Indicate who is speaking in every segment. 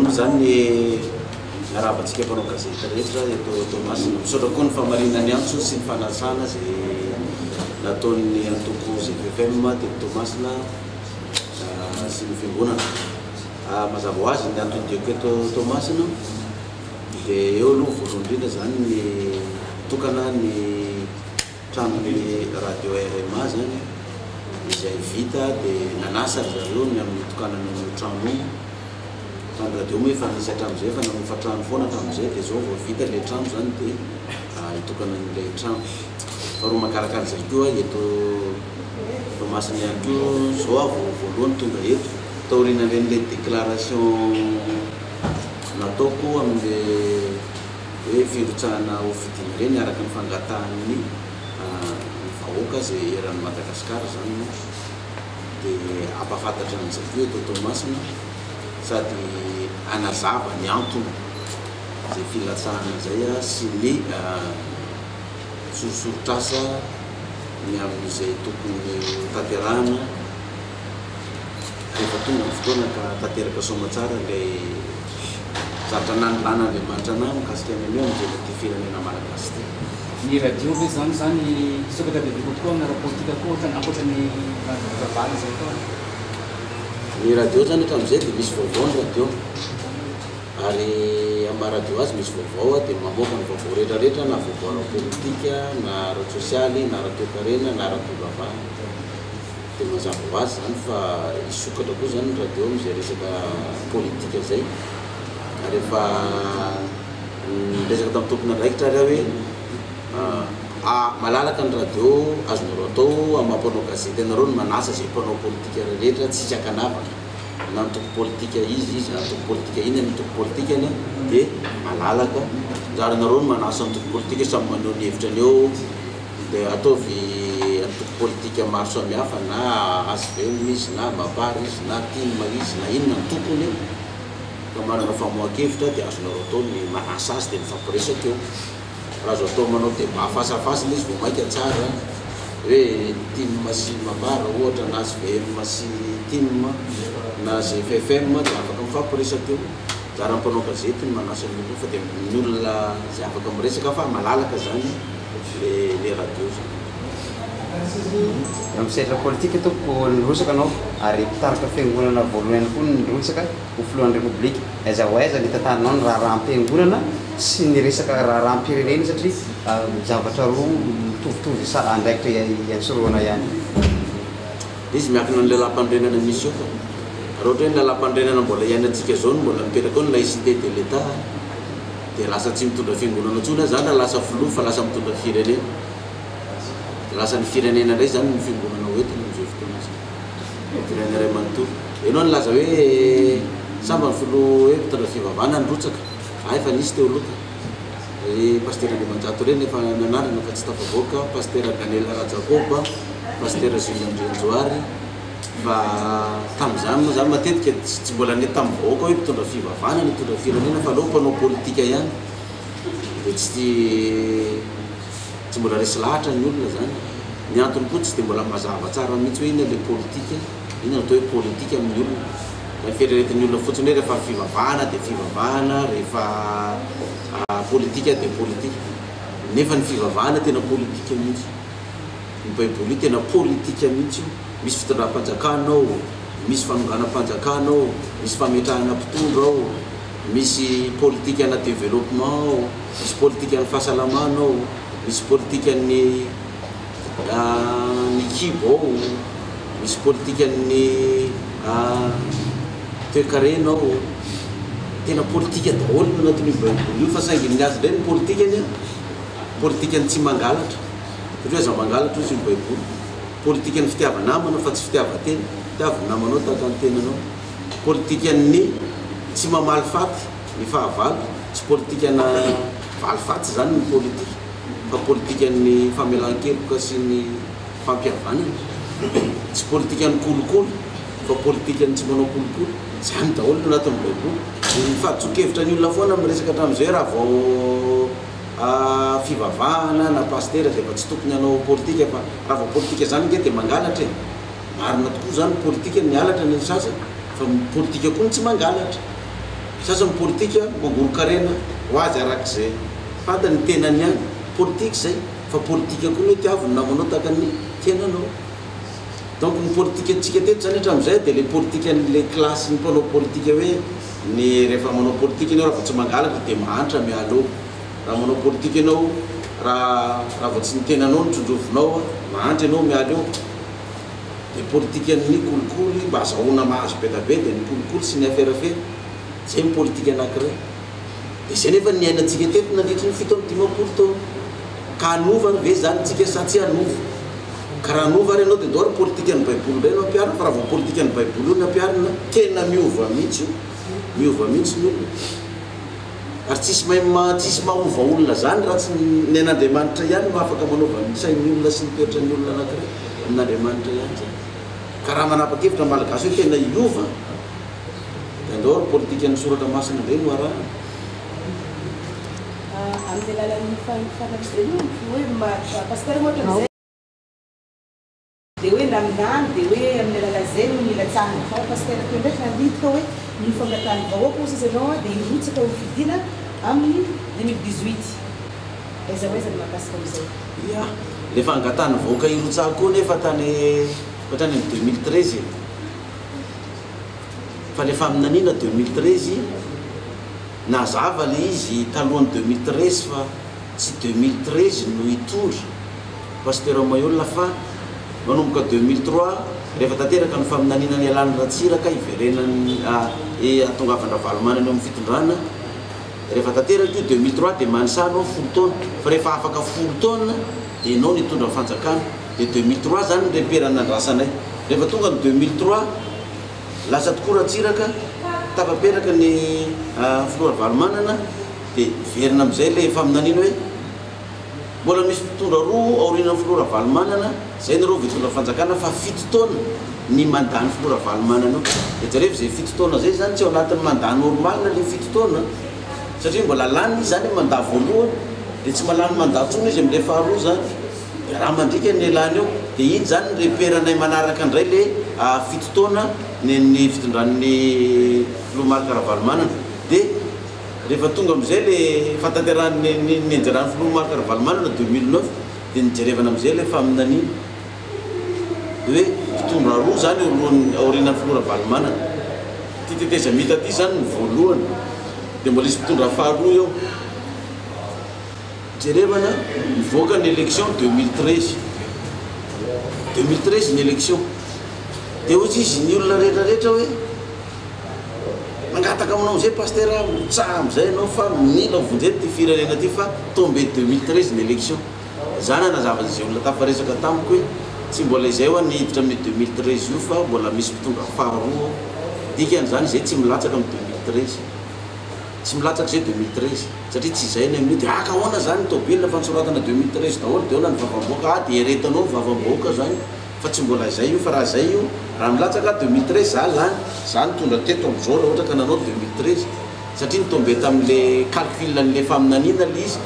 Speaker 1: Voalohany moa izany ny miarahaba antsika mpanao gazety rehetra eto Toamasina. Misaotra koa ny famarinan'ny antso sy ny fanasana izay nataon'ny antoko GFFM teto Toamasina sy ny fiangonana. Mazava ho azy ny antony diako eto Toamasina dia eo aloha voalohany indrindra izany ny tokana ny tranon'ny radio rma izany izay vita dia nanasa ry zareo ny amin'ny hitokanana an'io trano io. Fa ny radio moa efa nisy hatramin'izay, efa nanofa trano foana hatramin'izay dia izao vao vita ilay trano izany dia hitokana an'ilay trano. Faharoa manaraka an'izay koa eto Toamasina ihany koa izao aho vao voalohany tonga eto taorian'ireny ilay déclaration nataoko amin'ilay hoe firotsahana ho fidiana ireny araka ny fangatahan'ny ny vahoaka izay eran'i Madagasikara izany moa dia hampahafantatra an'izay koa eto Toamasina sady hanazava ny antony izay filatsahana izay sy ny sorisoritr'asa ny amin'izay tokony ho tanterahana rehefa tonga ny fotoana ka tanteraka soamatsara ilay zavatra nanilan'Andriamanitra anah mikasika ny anio hamonjena ity firenena malagasy ity.
Speaker 2: Ny radio ve izany izany hisokatra bebe kokoa amin'ny ara-politika koa ohatra ankoatra ny fivavahana izay ataony?
Speaker 1: Ny radio izany hatramin'izay dia misy vaovao ny radio ary amin'ny maha radio azy misy vaovao dia mamoaka ny vaovao rehetra rehetra na vaovao ara-politika na ara-tsosialy na ara-toekarena na ara-pivavahana. Dia mazava ho azy izany fa hisokatra koa izany ny radio amin'izay resaka politika izay. Ary efa niresaka tamin'ny tompon'andraikitra ary aho hoe malalaka ny radio, azonareo atao amin'ny maha mpanao gazety anareo ny manasa izay mpanao politika rehetra tsisy ankanavaka na antoko politika iza izy na antoko politika inona ny antoko politikany dia malalaka. Anjaranareo ny manasa antoko politika samy maneho ny hevitrany eo. Dia ataovy antoko politika maro samihafa na hvm izy na mapar izy na tim izy na inona antokony ka manana famoahan-kevitra dia azonareo atao ny manasa azy dia mifampiresaka eo. Raha azo atao manao débat face à face ilay izy vao mainka tsara hoe tim sy mapar ohatra na hvm sy tim na gffm dia afaka mifampiresaka eo. Anjaran'ny mpanao gazety ny manasa ny olona fa dia ny olona izay afaka miresaka fa malalaka izany le le radio zany.
Speaker 3: Eo amin'ny sehatra politika tompoko nirotsaka anao ary mpitarika fiangonana voalohany ihany koa nirotsaka ho filohan'ny Repoblika. Aiza ho aiza ny tantaranao ny raharaham-piangonana sy ny resaka raharaham-pirenena satria zavatra roa mitovitovy andraikitra iantsorohana ihany.
Speaker 1: Izy miankina ny lalam-panorenana misy eo fa raha ohatra hoe ny lalam-panorenana mbola iainantsika izao no mbola mipetraka eo ny laïcité de l'Etat dia lasa tsy mitondra fiangonana intsony aho zany raha lasa filoha fa lasa mitondra firenena. Dia lasa ny firenena indray izany no fiangonana ho entiny amin'izao fotoana izao. Ny firenena iray manontolo. Ianao nilaza hoe sambany filoha hoe mpitondra fivavahana nirotsaka. Hay efa nisy teo aloha ka. Ry Pasitera Andriamanjato ireny efa nanandrana fa tsy tafavoaka, Pasitera Daniel Rajakoba, Pasitera Jules Andrianjohary, fa tamin'izany moa izany matetika tsy mbola nety tamin'ny vahoaka hoe mpitondra fivavahana na mpitondra firenena fa aleo mpanao politika ihany dia tsy tsy mbola resy lahatra ny olona izany. Ny antony koa tsy dia mbola mazava tsara mihitsy hoe inona ilay politika. Inona no atao hoe politika amin'ny olona? Ny fieritreretin'ny olona fotsiny hoe rehefa fivavahana dia fivavahana, rehefa politika dia politika. Nefa ny fivavahana tena politika mihitsy. Ny baiboly io tena politika mihitsy io. Misy fitondram-panjakana ao, misy fanonganam-panjakana ao, misy fametrahana mpitondra ao, misy politikana développement ao, misy politikan'ny fahasalamana ao, misy politikan'ny ny kibo ao, misy politikan'ny toekarena ao, tena politika daholo ny anatin'io baiboly io fa saingy ny azy indray ny politikany an, politikan'ny tsy mangalatra, satria aza mangalatra hozy ny baiboly, politikan'ny fitiava-namana fa tsy fitiavan-tena, tiavo ny namanao tahaka ny tenanao, politikan'ny tsy mamaly faty ny fahavalo, tsy politikana valifaty izany ny politika. Fa politikan'ny famelan-keloka sy ny fampihavanana, tsy politikan'ny kolikoly fa politikan'ny tsy manao kolikoly, izany daholo no anatin'ny baiboly. Ny fahadisoan-kevitra ny olona foana miresaka hatramin'izay raha vao fivavahana na pasitera dia efa tsy tokony hanao politika fa raha vao politika izany ange dia mangalatra e! Marina tokoa izany politika ny halatra ny sasany fa politika koa ny tsy mangalatra. Sasany politika mangoron-karena ho azy arak'izay fantany ny tenany ihany. Politika izay, fa politika koa ny hoe tiavo ny namanao tahaka ny tenanao. Donc ny politikantsika teto izany hatramin'izay dia ilay politikan'ilay classe-n'ny mpanao politika hoe ny rehefa manao politika ianao raha vao tsy mangalatra dia mahantra miala eo. Raha manao politika ianao raha raha vao tsy ny tenanao no trondrovinao mahantra ianao miala eo. Dia politikan'ny kolikoly mba azahoana mahazo be da be dia ny kolikoly sy ny aferafera. Izay ny politika anankiray. Dia izay nefa ny niainantsika teto nandritry ny 57 taona. Ka hanova ve izany tsika sa tsy hanova? Ka raha hanova ary ianao dia ndao ary politikan'ny baiboly indray no ampiharina fa raha vao politikan'ny baiboly io no ampiharina tena miova mihitsy io. Miova mihitsy ny olona. Ary tsisy mahay ma tsisy mahova olona zany raha tsy ny an'Andriamanitra ihany no afaka manova ny sain'ny olona sy ny toetran'ny olona anankiray. Amin'Andriamanitra ihany zany. Ka raha manapa-kevitra ny Malagasy hoe tena hiova dia andao ary politikan'ny soratra masina indray no arahana.
Speaker 4: Amin'ny alalan'ny fanafihana hoe Pasteur moa hatramin'izay. Dia hoe naminany, dia hoe amin'ny alalan'izay no nilatsahany. Fa Pasitera teo indray nandidika hoe ny fangatahan'ny vahoaka hoy sisa ianao dia hirotsaka ho fidiana amin'ny 2018. Aiza ho aiza ny mahakasika an'izay?
Speaker 1: Ya, le fangatahan'ny vahoaka hirotsahako koa nefa tany hatrany amin'ny 2013 e. Fa le faminaniana 2013 nazava le izy talohan'ny 2013 fa tsy 2013 no hitondra. Pasteur Maihol fa manomboka 2003 rehefa tanteraka ny faminaniana nialan'i Ratsiraka hiverenan'ny hahatongavan-dRavalomanana eo amin'ny fitondrana, rehefa tanteraka io 2003 dia manisa anao folo taona fa rehefa afaka folo taona dia ianao no hitondra ny fanjakana dia 2003 izany ny repère nandrasanay rehefa tonga ny 2003 lasa tokoa Ratsiraka tafapetraka ny filoha Ravalomanana dia niverina amin'izay ilay faminaniana hoe Mbola misy mpitondra roa aorianan'ny filoha Ravalomanana, zay nareo vao hitondra fanjakana fa fito taona ny mandat ny filoha Ravalomanana io. Dia jereo fa zay fito taona zay zany tsy ao anatin'ny mandat normal le fito taona satria mbola lany izy zany mandat voalohany dia tsy mahalany mandat intsony izy amin'ilay faharoa zany. Dia raha mandriaka ny elany eo dia iny zany ny repère nay manaraka indray le fito taona ny ny fitondran'ny filoha Marc Ravalomanana. Dia Rehefa tonga amin'izay le fahatanterahan'ny ny nianjeran'ny filoha Marc Ravalomanana 2009 dia nijerevana amin'izay ilay faminaniana hoe mpitondra roa izany eo alohan'ny aorianan'ny filoha Ravalomanana. Ity tetezamita ity izany ny voalohany dia mbola hisy mpitondra faharoa eo. Jerevana nivoaka ny élection 2013. 2013 ny élection. Dia hoy izy ny olona rehetra rehetra hoe Mangataka aminao amizay Pasteur a, mitsaha amizay ianao fa mila vonjena ity firenena ity fa tombe 2013 ny election. Za nanazava an'izay olona tafaresaka tamiko hoe tsy mbola izay hoa ny hiditra amin'io 2013 io fa mbola misy mpitondra faharoa ao. Dikan'izany izay tsy milatsaka amin'ny 2013. Tsy milatsaka izay 2013 satria tsy izay ny amin'io dia aka ahoana zany ny tôbila fa nosoratana 2013 daholo dia ahoana ny vavam-bahoaka ah dia eretanao ny vavam-bahoaka zany. Fa tsy mbola izay io fa raha izay io raha milatsaka aho 2013 za lany, za nitondra teto amizao raha ohatra ka nanao 2013 satria ni-tomber tamin'le calcul an'le faminaniana le izy,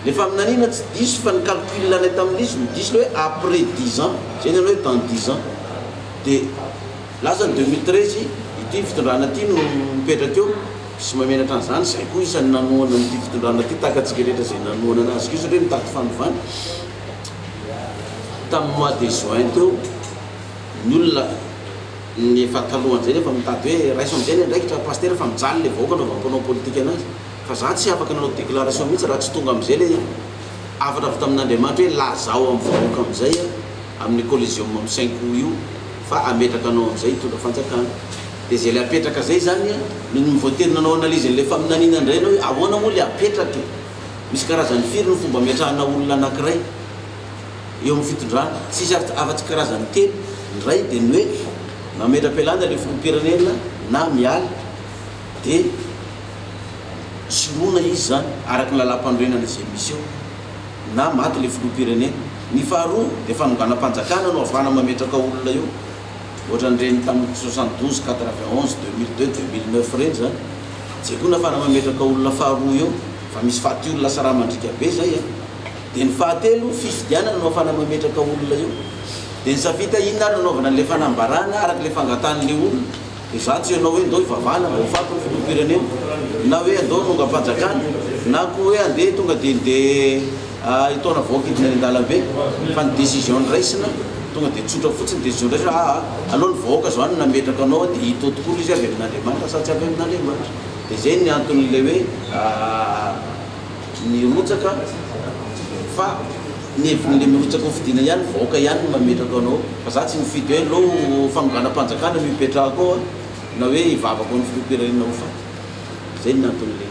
Speaker 1: le faminaniana tsy diso fa ny calcul anay tamin'le izy no diso le hoe après dix ans, zay ny anao hoe dans dix ans de lasa ny 2013 ity fitondrana ity no mipetraka eo, tsy mahamenatra an'izany, zay koa isan'ny nanohana an'ity fitondrana ity tahaka antsika rehetra izay nanohana anazy koa satria mitady fanovana. Tamin'ny mois de juin teo ny olona ny efa talohan'izay nefa mitady hoe raiso amin'izay ny andraikitra pasitera fa mijaly le vahoaka anaovan'ny mpanao politika anazy fa za tsy afaka nanao déclaration mihitsy raha tsy tonga amin'izay le hafatra avy tamin'Andriamanitra hoe lazao amin'ny vahoaka amin'izay amin'ny coliseum amin'ny cinq août io fa ametraka anao amin'izay hitondra fanjakana dia izay le apetraka zay zany no voatery nanao analyse an'ilay faminaniana indray ianao hoe ahoana moa le apetraka e? Misy karazany firy ny fomba ametrahana olona anankiray eo amin'ny fitondrana? Tsisy afa-tsy karazany telo. Ny iray dia ny hoe mametra-pialana ilay filoham-pirenena na miala dia soloina izy izany araka ny lalàmpanorenana izay misy eo na maty ilay filoham-pirenena. Ny faharoa dia fanonganam-panjakana no ahafahana mametraka olona eo. Ohatran'ireny tamin'ny 72, 91, 2002, 2009 ireny izany. Izay koa nafana mametraka olona faharoa eo fa misy faty olona lasa rà mandriaka be zay a! Dia ny fahatelo, fifidianana no afana mametraka olona eo. Dia ny safita inona ary nanaovana an'ilay fanambarana araka ilay fangatahan'ilay olona? Dia za tsy hanao hoe ndao hivavahana mba ho faty ny filoham-pirenena, na hoe andao hanongam-panjakana, na koa hoe andeha tonga dia ndeha hitaona vahoaka hidina any an-dalambe, fa ny décision noraisina tonga dia tsotra fotsiny décision noraisina hoe aa aleo ny vahoaka zao no nametraka anao dia hita eo tokoa ilay izy avy amin'Andriamanitra sa tsy avy amin'Andriamanitra. Dia izay ny anton'ilay hoe Nirotsaka fa ny hevin'le mirotsaka ho fidiana ihany vahoaka ihany no mametraka anao fa za tsy mifidy hoe aleo fanonganam-panjakana no hipetrahako ao na hoe hivavaka ho an'ny filoham-pirenena ho faty. Zay ny anton'le.